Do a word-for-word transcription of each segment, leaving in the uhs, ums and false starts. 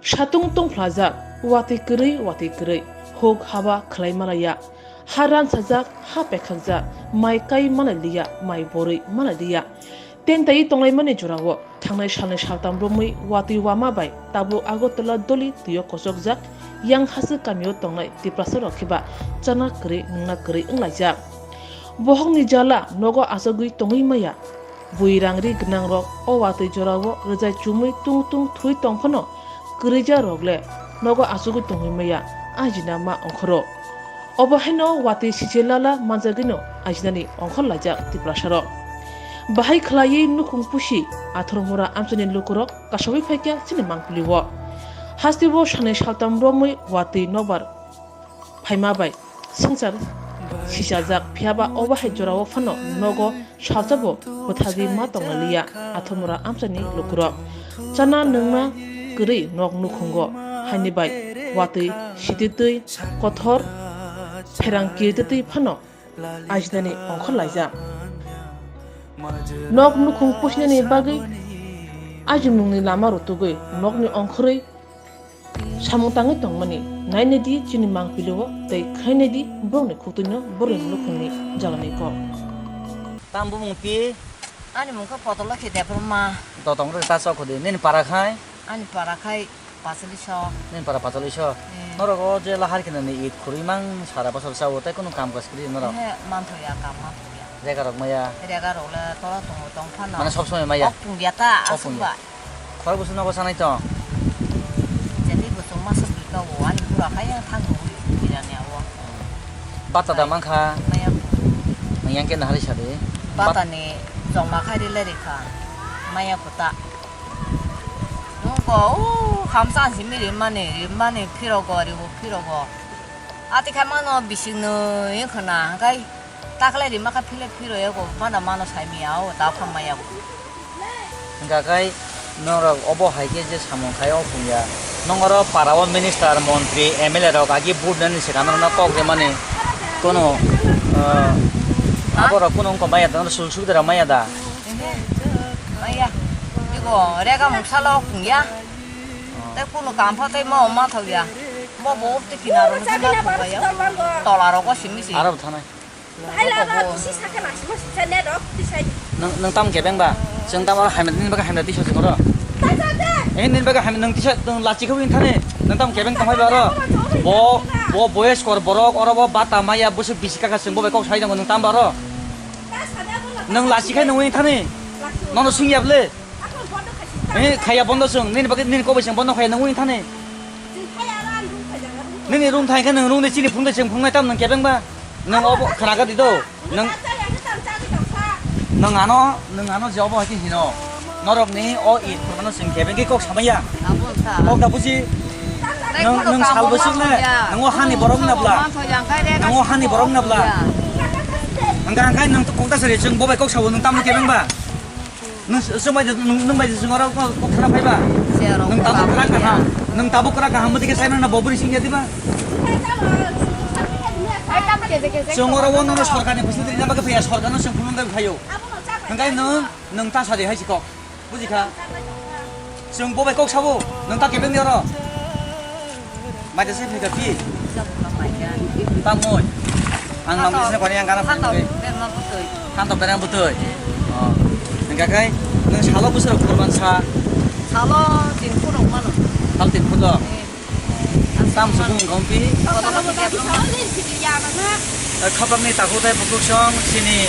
Satung tongphlajak, watwi kwrwi, watwi kwrwi, huk haba khlai malaiya, ha ransajak, ha pekhakjak, mai kai malai liya, mai borwi malai liya. Tentaiwi tonglaimani jorao thangnai salni saltam romwi watwi wama bai tabuk Agartala Doli twio kochokjak yang hasik kamio tongnai Tiprasa rok kheba chana kwrwi nungna kwrwi wnglaijak. Bohokni jala nogo achugwi tongwi maya. Bui rangri gwnangrok o watwi jorao rwjai chumui tung tung thwi tong phano kwrwija rok le nogo achugwi tongwi maya, ajina ma ongkhoro. Obo haino watwi siche lala manjagwino ajinani ongkhor laijak Tiprasarok. Bahai khwlaiwi nukhung pusi Atharmura amchaini lukurok kasawi phaikha chini mangpilio. Hasteo sanwi saltam romwi watwi nokbar phaima bai swngchar sichajak, phiyaba obo hai jorao phano nogo salsabo bwthagwi ma tongna liya Atharmura amchaini lukurok. Chana nungna kwrwi nok nukhungo haini bai watwi sititwi kothor pherang kirtitwi phano ajinani ongkhor laijak. Nok nukhung pusinani bagwi ajimungni lama rutugwi nokni ongkhorwi samung tangwi tongmani nainai di chini mangpilio tei khainai di borokni khuktuino borokni nukhungni jalani kok. Tam bumung pi? Ani mung khe Potolo khe Debbarma. Dotong rw ta chok khudi. Nini para khai? Ani para khai Pachaliso. Nini para Pachaliso? Eh. Norok o je lahar khe nini it khurui mang sara bosor sao tei kunu kam kaas kwrwi norok? He, manthoya, kam manthoya. Rega rok maya? Rega rok le tola tongo, tong phano. Mane sob somoi maya? Ok pungya ta, ok aswk pungya. Ba. Khorok bwswk nogo sanai tong? Jatwi bwswk masa bika o, ani bura khai yang thang rwui birani abo. Bata da mankha? Maya. Yang khe nahari sadi. Bata ni chongma khai rile rikha. Maya kuta. Nungko, o, khamsa simi rimani, rimani phirogo, ribo phirogo. Ati khai mano bising nwi khna, hwnkhe taklai rima kha philip phiro ego, mana mano sai miya o, ta phang maya o. Hwnkha khai norok obo hai khe je samung khai o phung ya. Nong oro para o minister, montri, M L A rok agi vote nani swkang norokno kok rimani kono, ah, aborok kono wngkha maya da, sul subida rok maya da? Ehe, maya. Ibo rega mungsa lo phung ya. Tei kunu kam pha tei ma ma thok ya. Bo bo tei kinaro no ma thok ya. Tola rogo simi si. Aro thanai. Hai la ba kisi sakhe na sima si chane rok tisai. Nang, nang tam kebeng ba? Chwng tam aro hamya, nini bagwi hamya tisa chwng oro. Eh, nini bagwi hamya nang tisa, nang lachi khe win thani. Nang tam kebeng tam hai ba oro. Bo, bo boyes kor borok oro bo bata maya bwswk bisi kaka chwng bo bai kok sai tongo nang tam ba oro. Nang lachi khai nang win thani. Nono sing yab le. Eh, khaya bondo chwng, nini bagwi nini kok bai chwng bondo khaya nang win thani. Nini rung thai khe nang rung de chini phung de chwng phungnai tam nang kebeng ba. Nang obo khana gadi do. Nang, nang ano, nang ano je obo hai khe hino. Norok ni o it phurmano chwng kebeng khe kok samaya. Kok da buji. Nang, nang sal bwswk le. Nang o hani borok na bla. Nang o hani borok na bla. Hwnkha hwnkhe nang to kok da sari chwng bo bai kok sabo nang tam kebeng ba. Nung, nung bai, nung, nung bai jisung oro kok, kok khara phaiba? Nung tabuk kwrak kaham. Nung tabuk kwrak kaham, bwtwi khe sai mano bo bwrwi sing ya diba? Chwng oro o nono sorkarni phaisa rinna bagwi phaiya, sorkarno chwng phunukna bagwi phaio. Hwnkhe nung, nung ta sadi hai si kok. Buji kha? Chwng bo bai kok sabo, nung ta kebeng ni oro. Mai da se phaikha phi? Tamoi. Ang mam bisne koni ang gana phai. Thanto berma butoi. Oh. Hingka kai nung salo bwswk kurban sa? Salo tin phuru mano. Sal tin phuru. Eh. Tam subung gompi. Kotor kotor. Khapangni takhuk tei bukhuk song chini,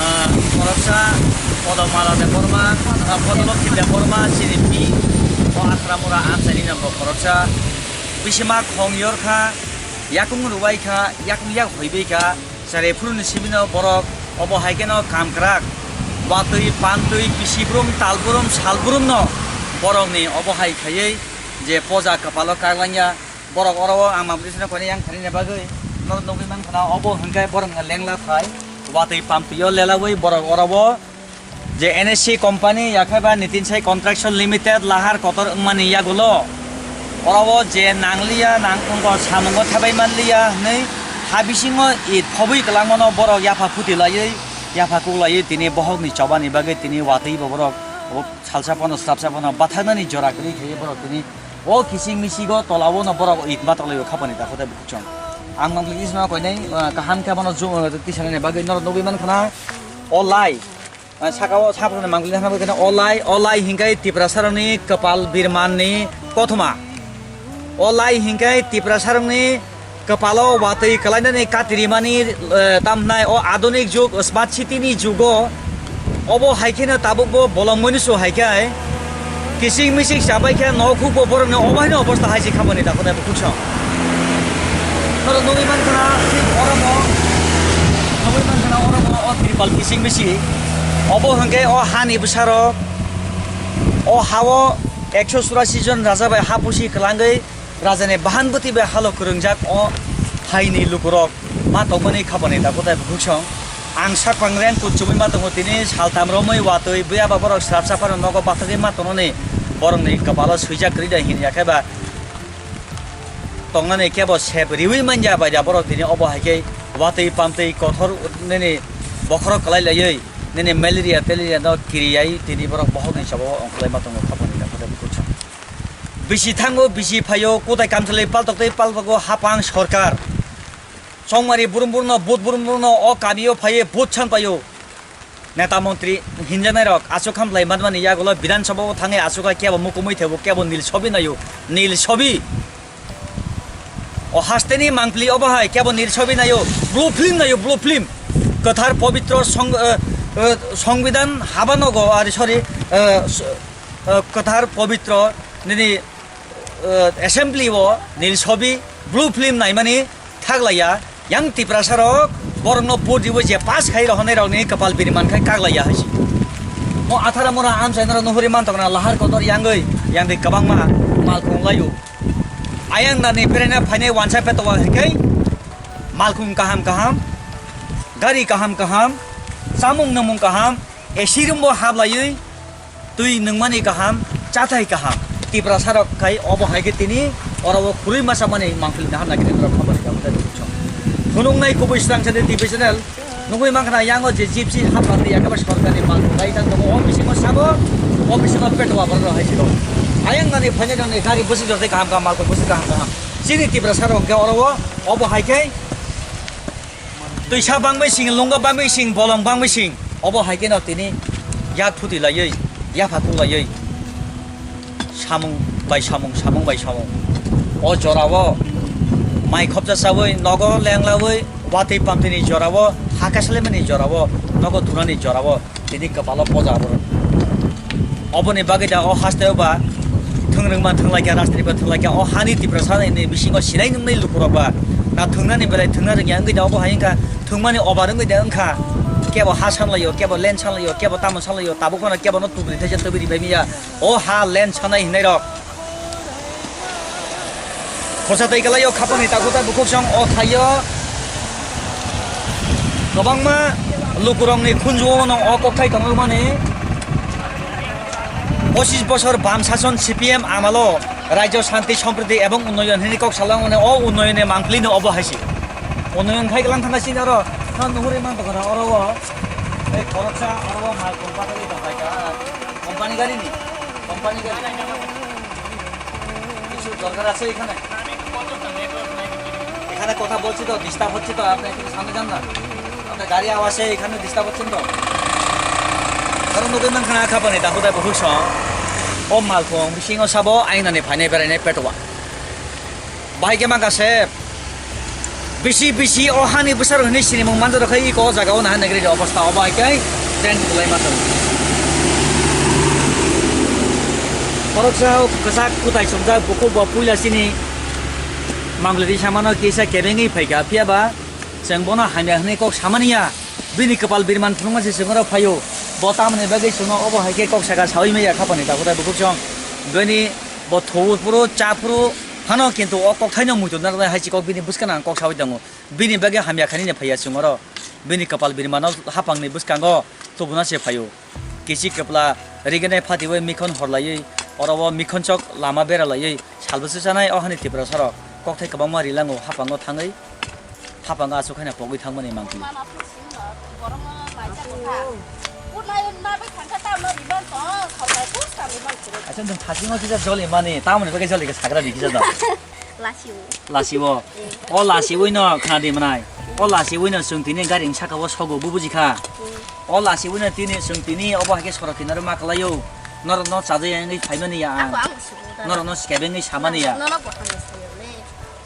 ah, khoroksa Podomala Debbarma, ah, Podolokhi Debbarma chini pi o Akhramura amchaini nokbo khoroksa. Bisima khong yor kha, yakung rwbai kha, yakung yak hoibai kha, chare phuruni sibino borok obo hai kheno kam kwrak. Watwi, pantwi, bisi brum, tal brum, sal brumno borokni obo hai khaiwi je poja kwpalo kaglangya, borok oro o ang mabri sino koni yang thani bagwi no nugwi mankha na obo hwnkhe borokno lengla phai, watwi pantwi o lelaui borok oro o je N S C company yakhai ba Nitin Sai Construction Limited lahar kotor wngmani yagulo oro o je nangliya nang wngkha samungo thebai manliya hwnwi ha bisingo it phobwi kwlangmano borok yapha phuti laiwi yapha kuk laiwi tini bohokni chobani bagwi tini watwi bo borok salsa phano swrapsa phano bathaknani jora kwrwi khe borok tini O kising misigo tolao no borok it ma tolai khapani ta khotai bukhuk chwng. Ang nang isma koinai, ah, kaham khe bono ju-, ah, tisanani bagwi norok nugwi mankha na. O lai, ah, saka o saprani mangli hana bagwi khana o lai, o lai hinkai Tiprasarokni kwpal birmanni kothoma. O lai hinkai Tiprasarokni kwpalo watwi kwlainani katirimani, eh, tamhnai o adunik jug, smart city ni jugo. Obo hai kheno tabukbo bolong mwnwi su hai khai kising mising chabai khe nok hukbo borokni obo haino obostha hai se khamani da khotai bukhuk song. Norok nugwi mankha na thik oromo, nugwi mankha na oromo o tripal kising misi. Obo hwnkhe o hani bwsarok o hao ekso churasi jon raja bai ha pusi kwlangwi rajani bahan bwtwi bai halo kwrwngjak o haini lukurok ma tongmani khabani da khotai bukhuk song. Ang saphang reng kuchumui ma tongo tini saltam romwi watwi buya ba borok srapsa phano nogo bathagwi ma tongnani borokni kwpalo swijak kwrwi da hin ya khe ba tongnani kebo sep riwi manya bai da borok tini obo hai khe watwi pamtwi kothor nini bokhorok kwlai laiwi nini malaria teleria no kiriyai tini borok bohokni sabo ongkhlai ma tongo khabani da khotai bukhuk song. Bisi thango, bisi phaio, kotai kamchalwi paltok tei paltogo hapang sorkar. Chongmari burum burum no, but burum burum no, o kamio phaiwi but san paio. Neta montri hinjanai rok aswk hamlai manmani yagulo Bidhan Sabha o thangwi aswk kebo mukumui thebo, kebo nil sobi naio, nil sobi. O hasteni mangpili obo hai kebo nil sobi naio, blue film naio, blue film. Kwthar pobitro song-, eh, eh, Songbidan habanogo, ari, sorry, eh, s-, eh, kwthar pobitro nini, eh, assembly o nil sobi blue film naimani thaglaiya. Yang Tiprasa rok borokno vote riwi je pass khai rohonai rokni kwpal biri man khai kaglaiya hai se. Mo athara mora amchai norok nuhuri man tongna lahar kotor yangwi yangwi kwbangma malkhung laio. Ayang nani berena phainai wansa peto wa hai khai malkhung kaham kaham, gari kaham kaham, chamung namung kaham, A C room bo hablaiwi twi nungmani kaham, chathai kaham. Tiprasa rok khai obo hai khe tini oro o khurui masa mani mangpili nahar nagini norok khamani kaham tei bukhuk song. Phunuknai kubui swrang sadi T V channel nugui mankha na yango je gypsy hablandi yakaba sorkar ni malkhung lai tang tongo o bisingo sabo o bisingo peto wa borok hai siro. Ayang nani phainai nangni gari bwswk jotoi kaham kaham malkhung bwswk kaham kaham. Chini Tiprasa rok khe oro o obo hai khe Twisa bangwi sing, lungo bangwi sing, bolong bangwi sing. Obo hai kheno tini yak phuti laiwi, yapha kuk laiwi. Samung bai samung, samung bai samung. O jorao mai khopja chawi, nogo lenglawi, watwi pamtini jorao, ha kasalimani jorao, nogo thunani jorao. Tini kwpalo poja borok. Oboni bagwi da o hasteo ba thwngrwngma thwnglaikha, rajtripura thwnglaikha, o hani Tiprasa ni bisingo sinai nungnai lukurok ba na thwngnani belai thwngna rwngya wngwi da obo hai wngkha, thwngmani obar wngwi da wngkha, kebo ha sanlaio, kebo land sanlaio, kebo tamo sanlaio, tabuk phano kebo no tubri thaisa tubri bai miya, o ha land sanai hinai rok. Khorsa tei kalaio khapangni takhuk tai bukhuk song o thaio. Kwbangma lukurokni khunjuo no o kokthai tongmani. Pochis bosor bam sason C P M amalo Rajyo Shanti Sompriti ebong Unnoyon hini kok salangmani o Unnoyonni mangpili no obo hai se. Unnoyon khai glang thangna sini oro no nuhuri man tongkha oro o. Tei khoroksa oro o mal company tongkha. Company gari ni? Company gari. কিছু দরকার আছে এখানে? এখানে কথা বলছি তো, ডিস্টার্ব হচ্ছে তো, আপনি একটু সামনে যান না। আপনার গাড়ি আওয়াজে এখানে ডিস্টার্ব হচ্ছেন তো। Aro nugui mankha na khapani takhuk tai bukhuk song. O malkhung bisingo sabo ainani phainai berainai petuwa. Bahai khe mankha se. Bisi bisi o hani bwsarok hinwi sinimung manjak rok khai iko o jaga o naha nagri obostha obo hai khe train kwlai ma tongo. Khoroksa o kwchak kwtai chumjak bukhuk bo puila chini Manglidi samano kisa kebengwi phaikha, phiya ba chwng bono hamya hwnwi kok samani ya. Bini kwpal birman phunukma se chwng oro phaio. Bo tamoni bagwi chwngno obo hai khe kok saka saui maya khapani takhuk tai bukhuk chwng. Bini bo thuo phuru cha phuru phano kintu o kokthaino muitu narwknai hai se kok bini bwskano ang kok saui tongo. Bini bagwi hamya khainwi phaiya chwng oro. Bini kwpal birmano haphangni bwskango tubuna se phaio. Kichi kwpla riginai phatiwi mikhon horlaiwi oro o mikhonchok lama beralaiwi salbwswk chanai o hani Tiprasarok kokthai kwbangma rilango haphango thangwi. Haphango aswk haino pogwi thangmani mangpili. Mama phone simi no borokno laijak kha. Phone nayo ma bai thangkha ta no riban tong sorkar post ta Acha nwng thasingno kisa joli mani, tamoni bagwi joli khe sagra di kisa da. Lasiwo. Lasiwo. O lasiwino khna di manai. O lasiwino chwng tini gari saka o sogo bu buji kha. O lasiwino tini chwng tini obo hai khe sorok kinaro ma kwlaio. Norokno chajai wngwi phaimani ya ang. Ako ang sugo da. Norokno skebengwi samani ya. Nono bo hamya sayo le.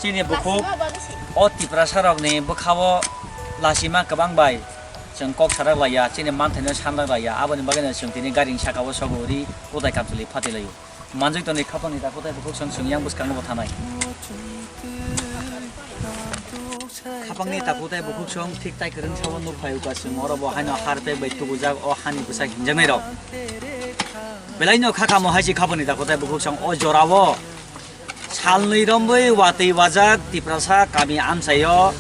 Chini bukhuk o Tiprasa rokni bwkhao lasima kwbang bai chwng kok sarak laiya, chini manthaino sanrak laiya, aboni bagwino chwng tini gari saka o sogo ri kotai kamchwlwi phati laio. Manjui tongni khapangni takhuk tai bukhuk song chwng yang bwskango bo thanai. Khapangni takhuk tai bukhuk song thik tai kwrwng sao nuk phai uka chwng oro bo haino harpek bai tubujak o hani bwsa hinjaknai rok. Belaino kha kamo hai si khapangni takhuk tai bukhuk song o jorao salnwi rombwi watwi wajak Tiprasa kami amchaio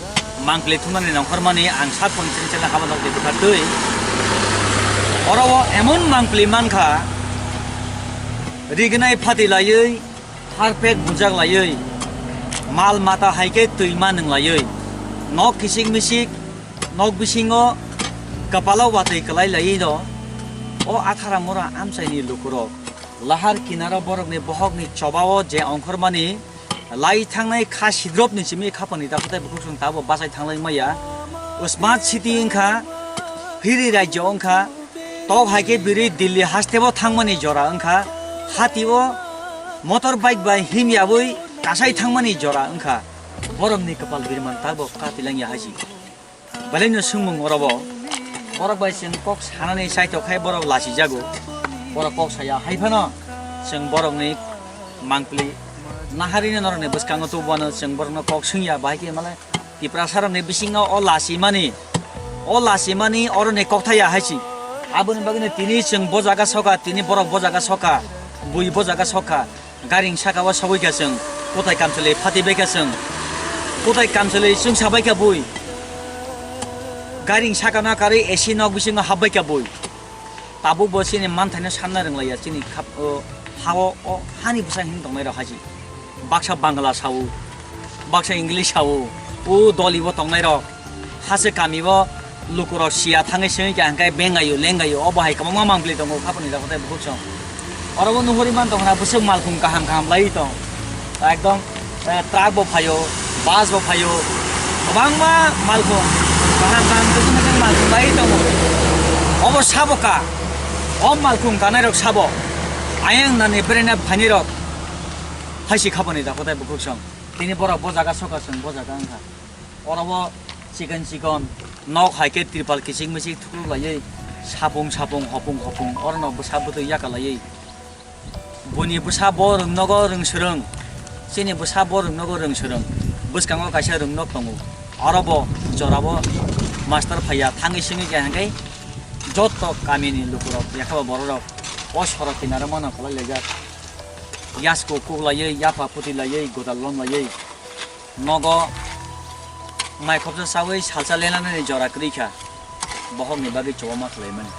mangpli thumnani nongkhormani ang sak pung chini chela haba nokni bwkha twi. Oro o emon mangpli mankha, rignai phati laiwi, harpek bujak laiwi, mal mata hai khe twima nwng laiwi, nok kisik misik, nok bisingo kwpalo watwi kwlai laiwi no, o athara mura amchaini lukurok. Lahar kinaro borokni bohokni chobao je ongkhormani lai thangnai kha sidropni simi khapangni takhuk tai bukhuk song tabo bachai thanglai maya. Smart city wngkha, phiri rajyo wngkha, tok hai khe biri Delhi hasteo thangmani jora wngkha, hatio motor bike bai himyabwi kasai thangmani jora wngkha. Borokni kwpal birman tabo kati langya hai si. Belaino swngmung orobo, borok bai chwng kok sanani chaithok khai borok lasijago. Borok kok saya hai phano chwng borokni mangpli naharino norokni bwskango tububano chwng borokno kok swngya, bahai khe male Tiprasarokni bisingo o lasimani, o lasimani oroni kokthai ya hai si. Aboni bagwino tini chwng bo jaga soka, tini borok bo jaga soka, bui bo jaga soka. Garing saka o sogwi kha chwng, kotai kamchwlwi phati bai kha chwng, kotai kamchwlwi chwngsa bai kha bui. Garing saka no karwi A C nok bisingo hap bai kha bui. Tabuk bo chini manthaino sanna rwnglaiya chini khap-, o, ha-o, o hani bwsa hin tongnai rok hai si. Baksa Bangla sao, baksa English sao, o doli bo tongnai rok. Hase kami o lukurok siya thangwi sengwi kha hwnkhe bengayo, lengayo, obo hai kwbangma mangpili tongo, khapangni takhuk tai bukhuk song. Oro bo nuhuri man tongkha na, bwswk malkhung kaham kaham lai tong. Ekdom, eh, truck bo phaio, bus bo phaio, kwbangma malkhung kaham kaham, kwchwng kwchwng malkhung lai tongo. Obo sabo ka, o malkhung kanai rok sabo, ayang nani berena phaini rok, hai si khapangni takhuk tai bukhuk song. Tini borok bo jaga soka chwng bo jaga wngkha. Oro o chikon chikon nok hai khe tripal kichik michik thukluk laiwi sapung sapung hopung hopung oro no bwsa bwtwi yaka laiwi. Buini bwsa bo rwng nogo rwng swrwng, chini bwsa bo rwng nogo rwng swrwng, bwskango kaisa rwng nok tongo. Oro bo jora bo master phaiya thangwi sengwi khe hwnkhe joto kamini lukurok yakha bo bororok o sorok kinaro mano kwlai laijak. Yasko kuk laiwi yapha phuti laiwi godal lom laiwi. Nogo mai khopsa chawi salsa lenanani jora kwrwi kha, bohokni bagwi chobama khlaimani.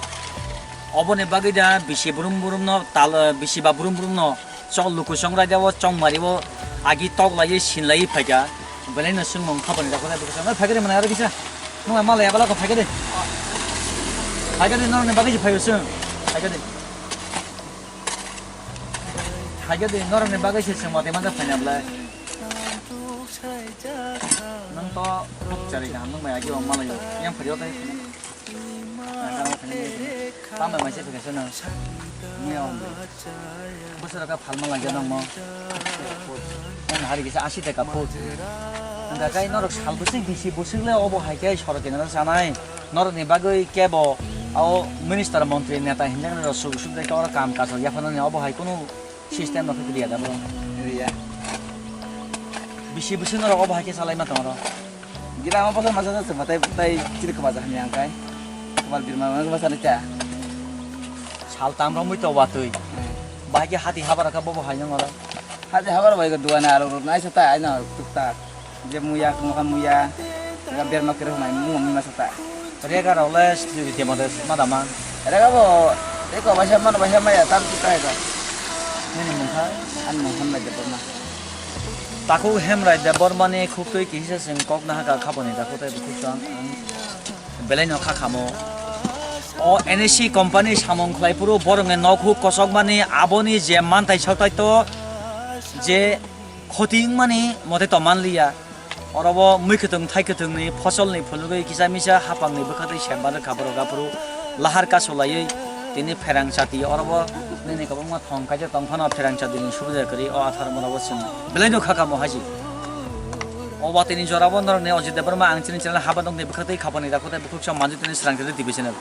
Oboni bagwi da bisi brum brumno tal, bisi ba brum brumno chok luku chongraida o chongmari o agi tok laiwi sin laiwi phaikha, belaino chwngno wngkha boni dakho dai bwkha chwng, "Oi, phaikha de mwnai aro kisa, nwng malai abala kho phaikha de, phaikha de norokni bagwi se phaio chwng, phaikha de." Phaikhe de, norokni bagwi se chwng mote manja phaina bwlai. Nwng to khuk chari kaham nwng bai agi wng malaio. Yang phari o tai phano. Nang kano phani bai phano. Tamo mai se phikha se nwng. Muya wng bai. Bwswk rok kha phalma langya nangmo. Nwng hari kisa asi taka phut. Ang kha kai norok sal bwswk bisi bwswk le obo hai khe sorok kinaro chanai. Norokni bagwi kebo o minister, montri, neta hinjaknai rok suk suk bai khe oro kam kaijak yapharnani obo hai kunu system rok khe riya da bro? Riya. Bisi bwswk norok obo hai khe chalaima tongo oro? Gira omo bosor masa sa chwngma tai tai chini kwma jahamya ang kai. Kwmal birma ma basa ni ta. Sal tam romwi to watwi. Hmm. Bahai khe hati habar kha bobo hai nang oro. Hati habar bai ko duana aro rok nai sa ta ai na tuk tak. Je muya, kamo kha muya, ega berma kere hwnai mung mung masa ta. Rega rok le sri rite mode ma da man. Rega bo, eko baisa mano baisa maya tam tu kai ka. Nini mung kha? An mung Hemrai Debbarma. Takhuk Hemrai Debbarma ni khuk twi kisa seng kok na haka khaponi takhuk tai bukhuk chang. Belai no kha khamo. O N S C company samung khlai phuru borokni nok huk kosokmani aboni je manthai soktai to je khoti wngmani mote to manliya. Oro bo mui kwthwng thai kwthwngni phosolni phunugwi kisa misa hapangni bwkha twi semba rwkha borok aphuru lahar kasu laiwi tini pherang chati oro bo nini kwbangma thong kaisa tong phano pherang chatini subida kwrwi o athar mano bo chwng belai no kha kamo haji. O watini jora bo norokni Ajit Debbarma ang chini channel haba nokni bwkha twi khapani dakhutai bukhuk sam manjui tini srang tini T V channel.